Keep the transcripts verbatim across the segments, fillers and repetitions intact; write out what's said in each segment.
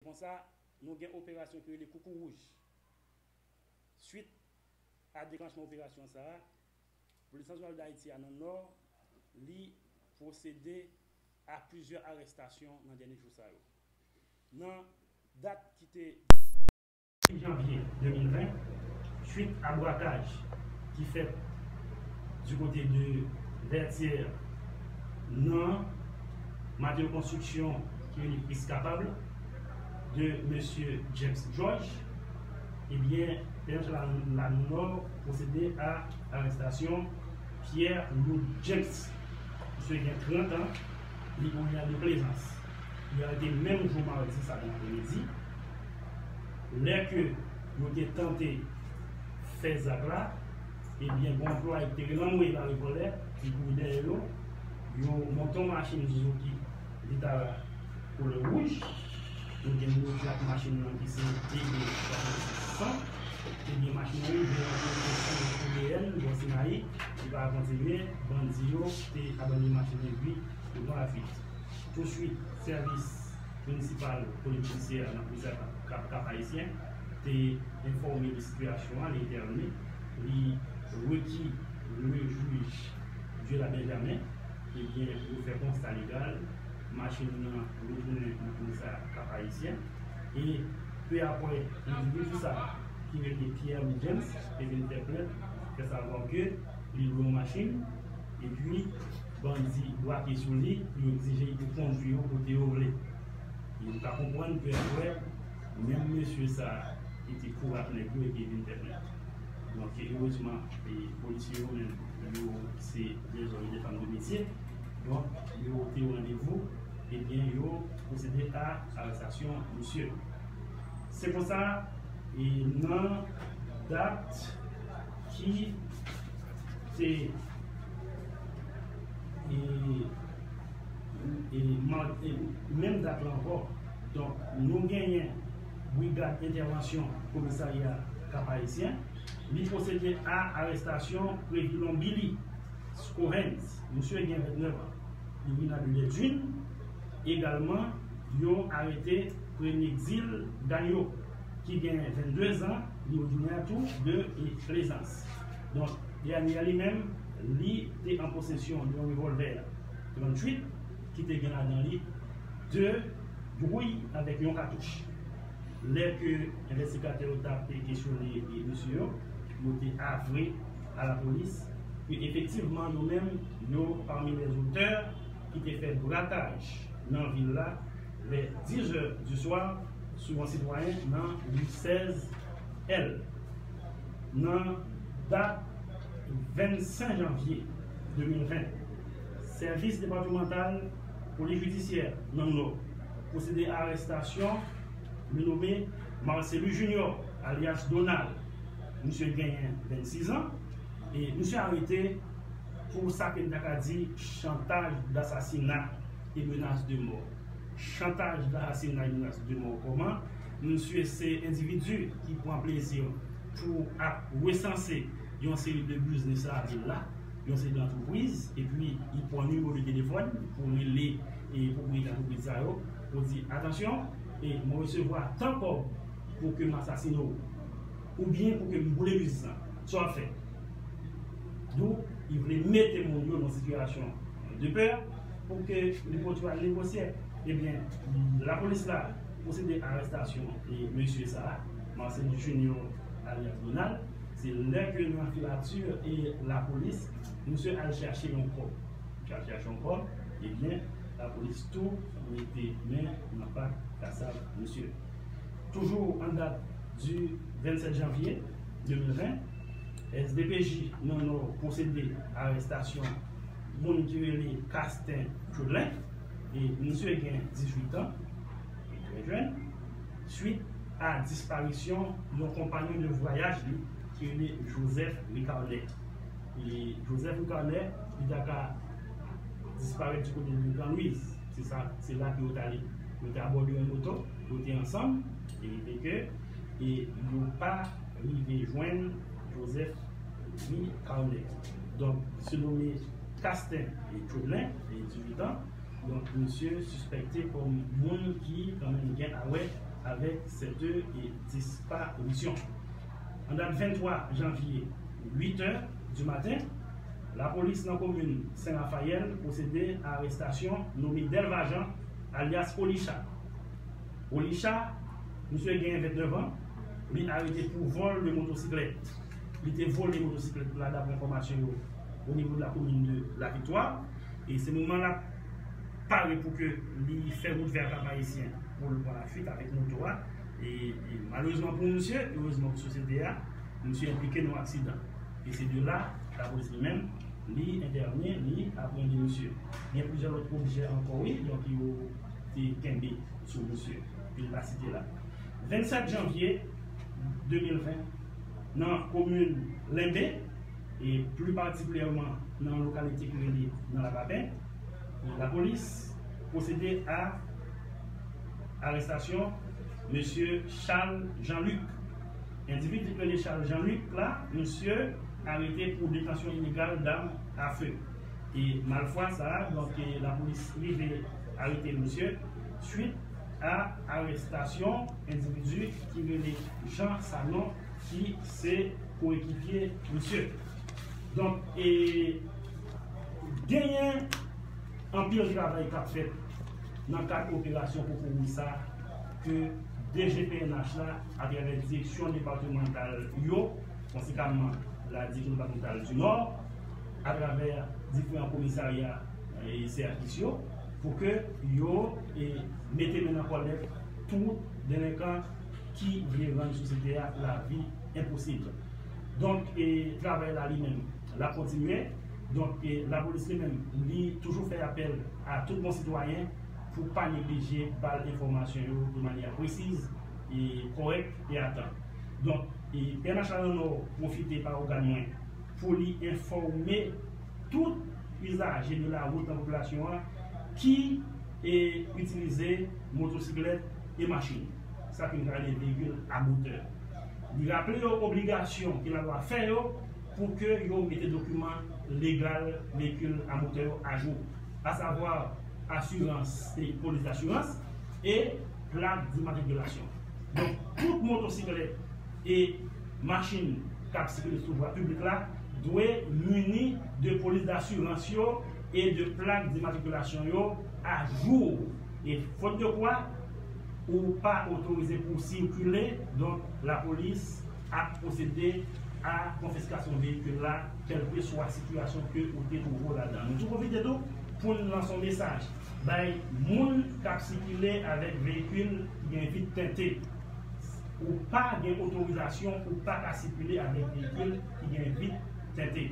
Konsa, nou gen operasyon ki rele Koukouwouj. Swit a deklanchman operasyon sa a, Polis Nasyonal Dayiti a nan Nò, li pwosede a plizyè arèstasyon nan dènye jou sa yo. Nan dat ki te janvye de mil ven, swit a brakaj ki fèt di kote de Vètyè nan Mateo Construction ki rele Plis Kapab de mesye James George, ebyen, P N H la, la Nò pwosede a arèstasyon Pierre Louis James. Misye gen trant an, li origina de Plezans. Li arete menm jou madi sa nan apremidi. Lè ke yo te tante fè zak la, ebyen, gen yon anplwaye ki te rele anmwe la revòlè, ki kouri dèyè yo, yo monte yon machin Suzuki Vitara koulè wouj. Nou gen moto ak machin nan ki se D B twa san. Ebyen, machin nan rive rankontre sou P D N, bò Sinayi, li pa kontinye, bandi yo te abandone machin nan epi yo pran lafwit. Touswit, sèvis minisipal polis jidisyè nan komisarya Kap, Kap Ayisyen te enfòme de sitiyasyon an, li entèvni, li reki le jij Dieula Benjamin, ebyen, pou fè konsta legal, machin nan retounen nan komisarya Kap Ayisyen. E pe apre, endividi sa ki rele Pierre Louis James te vin fè plent, fè savwa ke li lwe yon machin, epi bandi brake sou li, yo egzije li pou kondwi yo kote yo vle. E nou ka konprann ke apre, menm mesye sa ki te kouri ak nèg yo epi vin fè plent. Donk, erezman, e, polisye yo menm, yo se de zòm e de fanm de metye. Donk, yo te o randevou, ebyen, yo pwosede a arestasyon misye. Se konsa, e, nan dat ki te, e, e, ma-, e, menm dat la ankò, donk, nou genyen Brigad Entèvansyon Komisarya Kap Ayisyen, li pwosede a arestasyon Previlon Billy Scovens, misye gen vennèf an, li origina de Lèdwin. Egalman, yo arete Prenexil Gagnon, ki gen vennde zan, li origina tou de, e, Plezans. Donk, dènye a li menm, li te an posesyon de yon revòlvè tranntuit, ki te gen ladan li de dwouy avèk yon katouch. Lè ke envestigatè yo t ap kesyone, e, mesye yo, yo te avwe a lapolis ke efektivman yo menm, yo pami lèzotè ki te fè brakaj nan vil la vè diz è di swa sou yon sitwayen nan ri sèz L. Nan dat vennsenk janvye de mil ven, sèvis depatmantal polis jidisyè nan Nò pwosede a arestasyon yon nome Marcelus Junior, alyas Donald. Misye genyen vennsis an, e misye arete pou sa ke n ta ka di chantaj dasasina e menas de mò. Chantaj dasasina e menas de mò kòman? Misye se endividi ki pran plezi pou ap resanse yon seri de biznis lavil la, yon seri de antrepriz, epi li pran nimewo de telefòn pou rele, e, pwopriyetè antrepriz sa yo, pou di, "Atansyon, e, mwen resevwa tan kòb pou ke m asasine w, oubyen pou ke m boule biznis lan. Sa w ap fè?" Donk, li vle mete moun yo nan sitiyasyon de pè pou ke li pwodui al negosye. Ebyen, lapolis la pwosede a arestasyon, e, mesye sa a, Marcel Junior alyas Donald. Se lè ke nan filati e lapolis, misye al chache yon kòb. Misye al chache yon kòb, ebyen, lapolis tou mete men nan pak kasav misye. Toujou an dat di vennsèt janvye de mil ven, S D P J nan Nò pwosede a arestasyon moun ki rele Casten Claudelin, e misye gen dizuit an, li trè jèn, swit a disparisyon yon konpanyon de vwayaj li ki rele Joseph Ricarnet. E Joseph Ricarnet, li ta ka disparèt di kote de Gran Luiz. Se sa, se la ke yo t ale. Yo te abòde yon moto, yo te ansanm, e rete ke, e yo pa rive jwenn Joseph Ricarnet. Donk, se nome Casten Claudelin, e dizuit an. Donk, misye sispèkte kòm moun ki kanmenm gen a wè Avec cette disparution. An dat venntwa janvye, uit è di maten, lapolis nan komin Sen Rafayèl pwosede a arestasyon nome Delva Jean, alyas Olicha. Olicha, misye gen vennèf an, li arete pou vòl de motosiklèt. Li te vòlè motosiklèt la, daprè enfòmasyon yo, o nivo de la komin de La Victoire. E se moman l ap pare pou ke li fè wout vè Kap Ayisyen pou l pran lafuit avèk moto a. E, e malerezman pou misye, erezman pou sosyete a, misye enplike nan yon aksidan. E se de la, lapolis li menm, li entèvni, li aprende misye. Gen plizyè lòt objè ankò, wi, donk yo te kenbe sou misye, ke n pa site la. Vennsèt janvye de mil ven, nan komin Lenbe, e pli patikilyèman nan yon lokalite ki rele nan Lapapen, lapolis pwosede a arestasyon mesye Charles Jean-Luc. Endividi ki rele Charles Jean-Luc la, misye arete pou detansyon ilegal dam a fe. E malfwa sa a, donk, e, lapolis rive arete misye swit a arestasyon endividi ki rele Jean Sanon, ki se koekipye misye. Donk, e, genyen anpil travay k ap fèt nan kad operasyon kokouri sa ke D G P N H la, atravè direksyon depatmantal yo, konsekanman la Direction Départementale du Nord, atravè diferan komisarya e sèvis yo, pou ke yo, e, mete men nan kòlèt tout delenkan ki vle rann sosyete a lavi enposib. Donk, e, travay la li menm, l ap kontinye. Donk, e, lapolis li menm, li toujou fè apèl a tout bon sitwayen pou pa neglije ba l enfòmasyon yo de manyè presiz e kòrèk e a tan. Donk, e, P N H la nan Nò pwofite pa ògàn mwen pou li enfòme tout izaje de lawout nan popilasyon an ki, e, itilize motosiklèt e machin, sa ke nou ka rele veyikil a motè. Li raple yo obligasyon ke lalwa fè yo pou ke yo mete dokiman legal veyikil a motè yo ajou, asavwa asirans e polis dasirans e plak dimatrikilasyon. Donk, tout motosiklèt e machin k ap sikile sou vwa piblik la dwe mini de polis dasirans yo e de plak dimatrikilasyon yo ajou. E fòt de kwa, ou pa otorize pou w sikile, donk lapolis ap pwosede a konfiskasyon veyikil la, kèlkeswa sitiyasyon ke ou te twouve w ladan. Nou tou pwofite tou pou n lanse yon mesaj bay moun k ap sikile avèk veyikil ki gen vit tente. Ou pa gen otorizasyon, ou pa ka sikile avèk veyikil ki gen vit tente.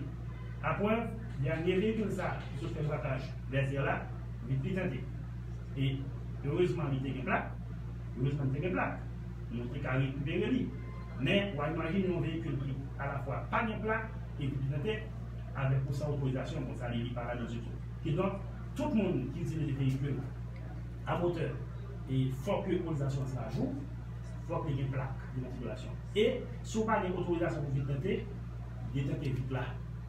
Aprèv, dènye veyikil sa ki sot fè brakaj Lèzyè la, vit li tente. E erezman li te gen plak, erezman li te gen plak, nou te ka rekipere li. Men, w a imajine yon veyikil ki alafwa pa gen plak e vit li tente, avèk ou san otorizasyon, konsa li, li pa ladan ditou. Kidonk, tout moun ki itilize veyikil a motè, e fòk ke otorizasyon sa ajou, fòk li gen plak dimatrikilasyon. E si w pa gen otorizasyon pou vit tente, detente vit la.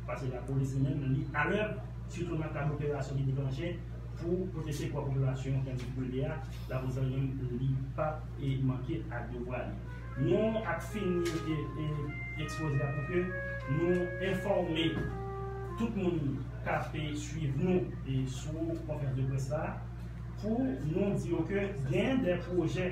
Paske lapolis li menm, li alèv, sitou nan kad operasyon ki deklanche pou pote sekò a popilasyon ki an difikilte a, lapolis li menm, li p ap, e, manke ak devwa li. Nou ap fini, e, e, ekspoze a pou ke nou enfòme tout moun k ap, e, swiv nou, e, sou konferans de près la, pou nou di yo ke gen de pwojè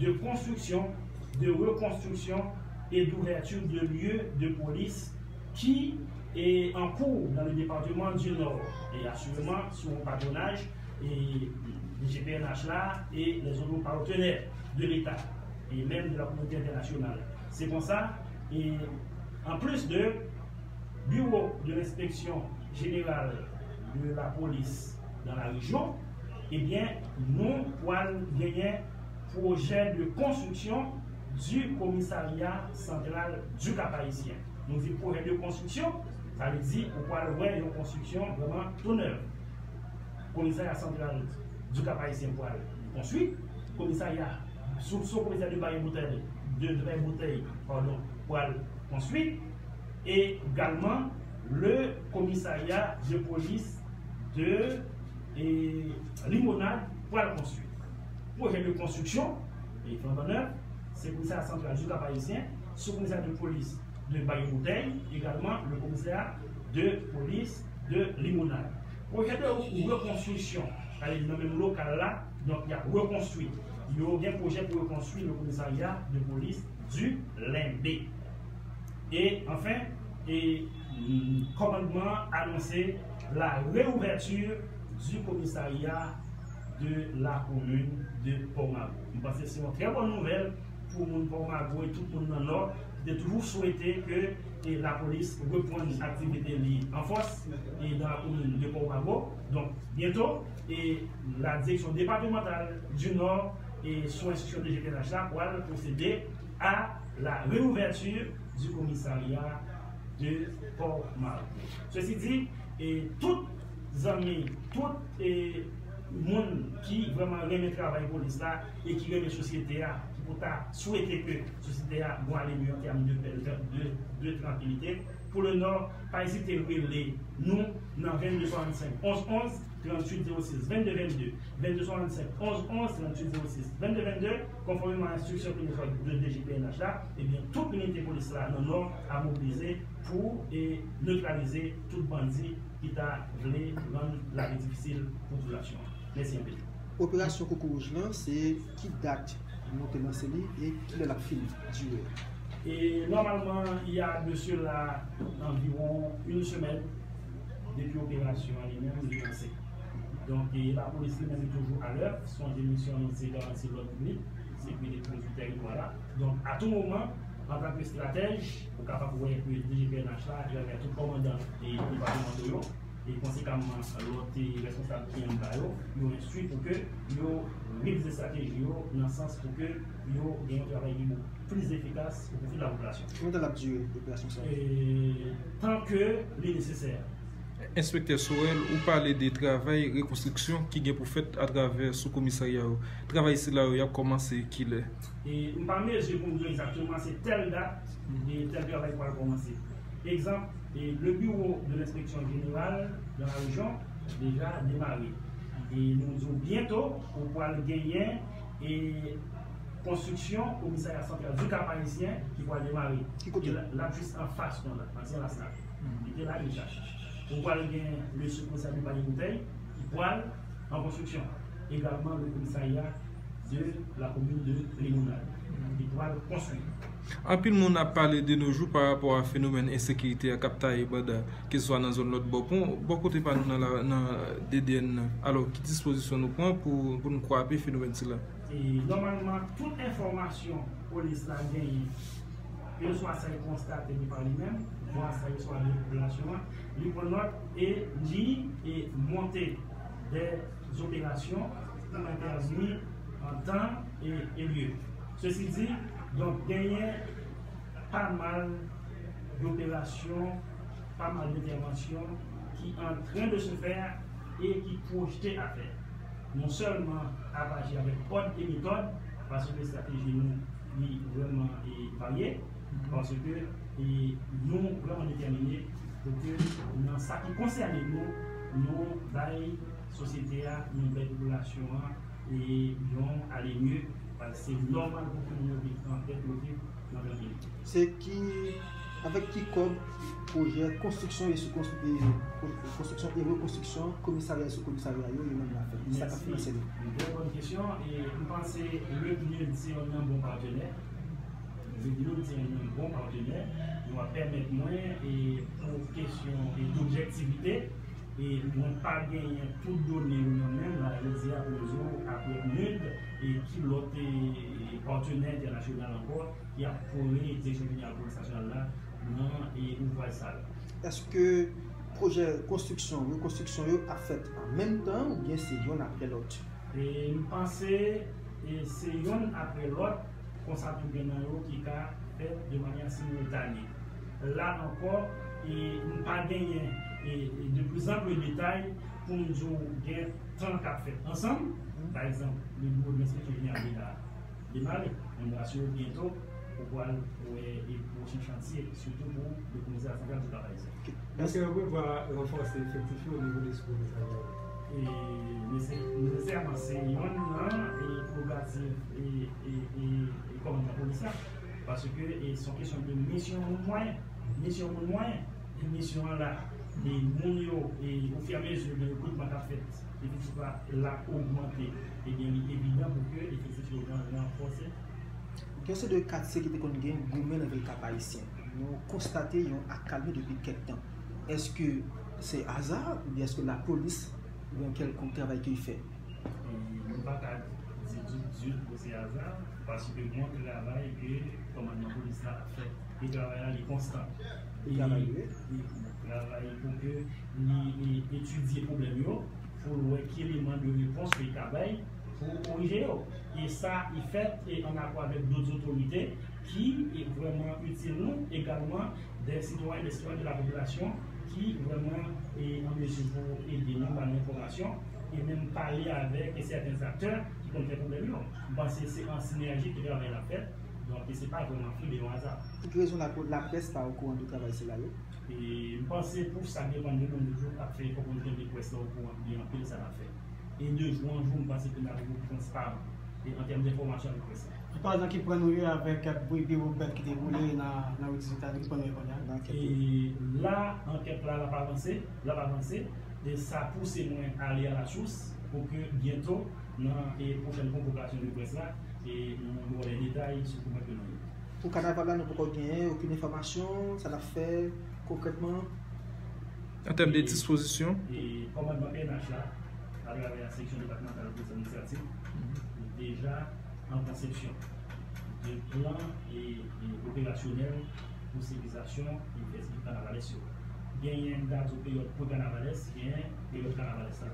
de konstriksyon, de rekonstriksyon e d'ouverture de lieux de police ki, e, an kou dans le département du Nord, e asireman sou patwonaj, e, D G P N H la e lèzòt patenè de Leta e menm de la kominote entènasyonal. Se konsa, e, an plis de Bureau de l'Inspection Générale de la Police dans la région, ebyen, nou pral genyen pwojè de konstriksyon du Commissariat Central du Cap-Haïtien. Nou di pwojè de konstriksyon, sa vle di ou pral wè yon konstriksyon vrèman tou nèv. Komisarya Santral du Cap-Haïtien pral konstwi. Komisarya, sou, sou komisarya de Baie Bouteille, de, de Baie Bouteille, pardon, pral konstwi. E egalman, le komisarya de polis de, e, Limonad pral konstwi. Pwojè de konstriksyon Flanbannèf, se komisarya santral du Cap-Haïtien, sou komisarya de polis de Bayo Boutèy, egalman le komisarya de polis de Limonad. Pwojè de rekonstriksyon, ale nan menm lokal la, donk y ap rekonstwi. Yo gen pwojè pou rekonstwi le komisarya de polis du Lenbe. E anfen, e, mm, kòmandman anonse la réouverture du commissariat de la commune de Port Mago. M panse se yon trè bòn nouvèl pou moun Port Mago e tout moun nan Nò ki te toujou swete ke, e, lapolis reprann aktivite li an fòs e dans la commune de Port Mago. Donk, byento, e, la direction départementale du Nord e sou enstriksyon D G P N H la pral pwosede a la réouverture du commissariat de Port Mago. Sesi di, e tout zanmi, tout, e, moun ki vrèman renmen travay polis la e ki renmen sosyete a, ki pou ta swete ke sosyete a gon ale mye an tèm de, de, de, de trankilite, pou le Nò, pa ezite rele nou nan vennde swasannsenk onz onz, tranntuit zewo sis, vennde vennde, vennde swasannsenk onz onz, tranntuit zewo sis, vennde vennde, konfòmeman a enstriksyon ke nou sot de D G P N H la, ebyen, tout inite polis la nan Nò a mobilize pou, e, netralize tout bandi ki ta vle rann lavi difisil pou popilasyon an. Mèsi anpil. Operasyon Koukouwouj lan, se ki dat nou te lanse li e kilè l ap fini, dire a? E nòmalman, il y a de cela anviwon une semaine depi operasyon an li menm li lanse. Donk, e lapolis li menm li toujou alèt, sonje misyon nou se garanti lòd piblik, sekirite pou tout tèritwa la. Donk, a tou moman, antanke estratèj, ou kapab wè ke D G P N H la, atravè tout kòmandan e depatmantò yo, e konsekamman lòt, e, responsab ki anba yo, yo enstwi pou ke yo revize estrateji yo nan sans pou ke yo gen yon travay ki plis efikas o pwofi de la popilasyon. Konbyen tan l ap dire, operasyon sa a? E, tan ke li nesesè. Enspektè Sorel, ou pale de travay rekonstriksyon ki gen pou fèt atravè sou komisarya yo. Travay sila yo, y ap kòmanse kilè? E m pa mezi pou m di w egzakteman se tèl dat, e tèl travay pral kòmanse. Egzanp, e le bureau de l'inspection générale dans la région deja demare. E nou di w byento, ou pral genyen, e konstriksyon komisarya santral du Cap-Haïtien ki pral demare. Ki kote? E l ap jis anfas nou la, ansyen Lasnal. Li te la deja. Ou pral gen le sou-komisarya de Bayo Boutèy ki pral an konstriksyon. Egalman le komisarya de la commune de Limonad ki pral konstwi. Anpil moun ap pale de nos jours pa rapò a fenomèn ensekirite a k ap taye banda, keseswa nan zòn lòt bò pon, bò kote pa nou nan la, nan D D N nan. Alò, ki dispozisyon nou pran pou, pou nou kwape fenomèn sila? E nòmalman, tout enfòmasyon polis la genyen, keseswa sa l konstate de pa li menm, oswa sa l resevwa de popilasyon an, li pran nòt e li, e monte dè operasyon pou entèvni an tan e, e lye. Sesi di, donk, genyen pa mal doperasyon, pa mal dentèvansyon ki antren de se fè e ki pwojte a fèt. Non sèlman ap aji avèk òd e metòd, paske estrateji nou li vrèman, e, varye, paske, e, nou vrèman detèmine pou ke nan sa ki konsène nou, nou bay sosyete a, nou bay popilasyon an, e, yon ale mye, paske se nòmal pou ke moun yo viv an tèt yo viv nan trankilite. Se ki, avèk ki kòb pwojè konstriksyon e sou konstri-, e, kon-, konstriksyon e rekonstriksyon komisarya e sou komisarya yo, yo menm la fèt? Ki sa k ap finanse li? Mèsi. Trè bòn kesyon. E m panse le PNUD se youn nan bon patnè. Le PNUD se youn nan bon patnè. Yo ap pèmèt mwen, e, pou kesyon, e, d'objektivite, e mwen pa genyen tout done yo nan men m la, jodi a, pou m di w, apre PNUD, e ki lòt, e, e, patnè entènasyonal ankò ki ap kore Direksyon Jeneral Polis Nasyonal la nan, e, ouvraj sa yo. Èske pwojè konstriksyon, rekonstriksyon yo ap fèt an menm tan oubyen se yonn apre lòt? E m panse, e, se yonn apre lòt, konsa tou gen nan yo ki ka fèt de manyè similtane. La ankò, e, m pa genyen, e, e, de plis an plis detay pou m di w gen tan k ap fèt ansanm. Pa egzanp, le bureau de l'inspection générale de la demare. Men m rasire w byento, ou pral wè, e, pwochen chantye, sitou pou le komisarya santral du Cap-Haïtien. Èske yo prevwa ranfòse efektif yo o nivo de sou komisarya yo? E, nesesèman, se yonn nan, e, prerogativ, e, e, e, e kòmandman polis la. Paske, e, se yon kesyon de misyon moun mwayen. Misyon moun mwayen. E misyon an la, e moun yo, e ofiramezi de rekritman k ap fèt, efektif la, l ap ogmante. Ebyen, li evidan pou ke efektif yo ran-, ranfòse. Gen yon seri de katye ki te konn gen goumen nan vil Kap Ayisyen. Nou konstate yon akalmi depi kèk tan. Èske se aza oubyen èske lapolis gen yon kèlkonk travay ke l fè? E nou pa ka di ditou ke se aza, paske gen yon travay ke kòmandman polis la ap fè. E travay la, li konstan. Li travay, wi. E travay pou ke li, li etidye pwoblèm yo, pou l wè ki eleman de repons ke l ka bay pou korije yo. E sa, li fèt, e, an akò avèk dòt otorite ki, e, vrèman itil nou, egalman dè sitwayen, dè sitwayen de la popilasyon ki vrèman, e, an mezi pou ede nou, ba nou enfòmasyon, e menm pale avèk sèten aktè ki konn fè pwoblèm yo. M panse se an sinèji ke travay la fèt, donk se pa vrèman fwi de yon aza. Pou ki rezon la, laprès pa okouran de travay sila yo? E m panse pou sa depann de moun toujou k ap fè, fòk moun kenbe près la okouran de anpil sa n ap fè. E de jou an jou, m panse ke n ap pi transparan, e an tèm de enfòmasyon avèk près la. Anpasan, ki pwen nou ye avèk bi-, biro bèt ki te boule nan, nan ri diziwit avril, ki pwen nou ye kounye a? E la, ankèt la, l ap avanse, l ap avanse. E sa pouse mwen ale alasous pou ke byento, nan, e pwochèn konvokasyon de près la, e nou ba w lè detay sou kòman ke nou ye. Pou kanaval la, nou poko genyen okenn enfòmasyon, sa n ap fè konkrètman. An tèm de dispozisyon? E kòmandman P N H la, atravè seksyon depatmantal polis administratif, deja an konsepsyon de plan e, e operasyonèl pou sekirizasyon e fèstivite kanavalès yo. Genyen, m ta di w, peryòd pre-kanavalès, genyen peryòd kanavalès la.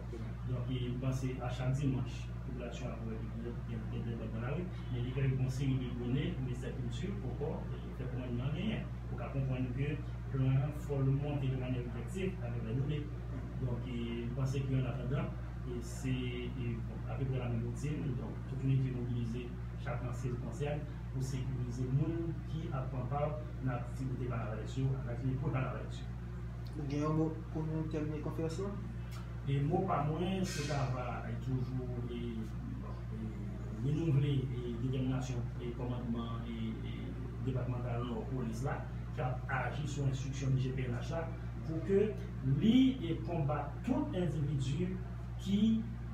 Donk, e, m panse a chak dimanch, popilasyon ap wè gen, gen, gen debakman nan lari, men li fè yon seri de done, ministè kilti poko fè kòmandman genyen. Ou ka konprann ke plan an fò l monte de manyè efektif avèk lè done. Donk, e, m panse ke an atandan, e, se, e, bon, apeprè la menm woutin. Donk, tout inite mobilize, chak nan sa l konsène, pou sekirize moun ki ap pran pa nan aktivite kanavalès yo, nan aktivite pre-kanavalès yo. Ou gen yon mo pou nou tèmine konferans lan? E mo pa mwen, se ta va, e, toujou, e, bon, e, renouvle, e, detèminasyon, e, kòmandman, e, e, depatmantal Nò polis la, k ap aji sou enstriksyon D G P N H la, pou ke li, e, konbat tout endividi ki,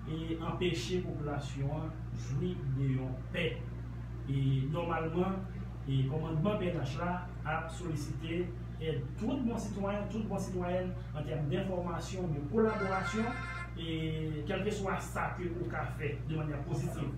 e, anpeche popilasyon an jwi de yon pè. E, nòmalman, e, kòmandman P N H la ap solisite èd tout bon sitwayen, tout bon sitwayèn, an tèm denfòmasyon, de kolaborasyon, e kèlkeswa sa ke ou ka fè de manyè pozitiv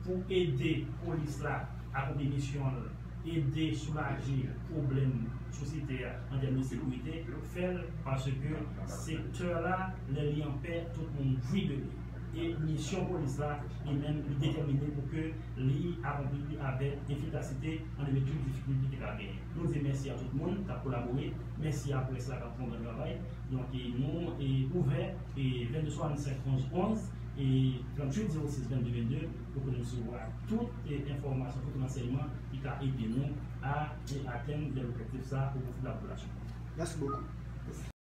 pou ede polis la akonpli misyon l, ede soulaje pwoblèm sosyete a an tèm de sekirite, fè l, paske sektè la, lè li an pè, tout moun jwi de li. E misyon polis la, li menm, li detèmine pou ke li akonpli li avèk efikasite, anleve tout difikilte ki ta genyen. Nou di mèsi a tout moun k ap kolabore, mèsi a près la k ap fè yon gran travay. Donk, e, nou, e, ouvè, e, vennde swasannsenk onz onz, e, tranntuit zewo sis vennde vennde, pou ke nou resevwa tout, e, enfòmasyon, tout ransèyman ki ka ede nou a, e, atenn de lobjektif sa a o pwofit de la popilasyon. Mèsi bokou.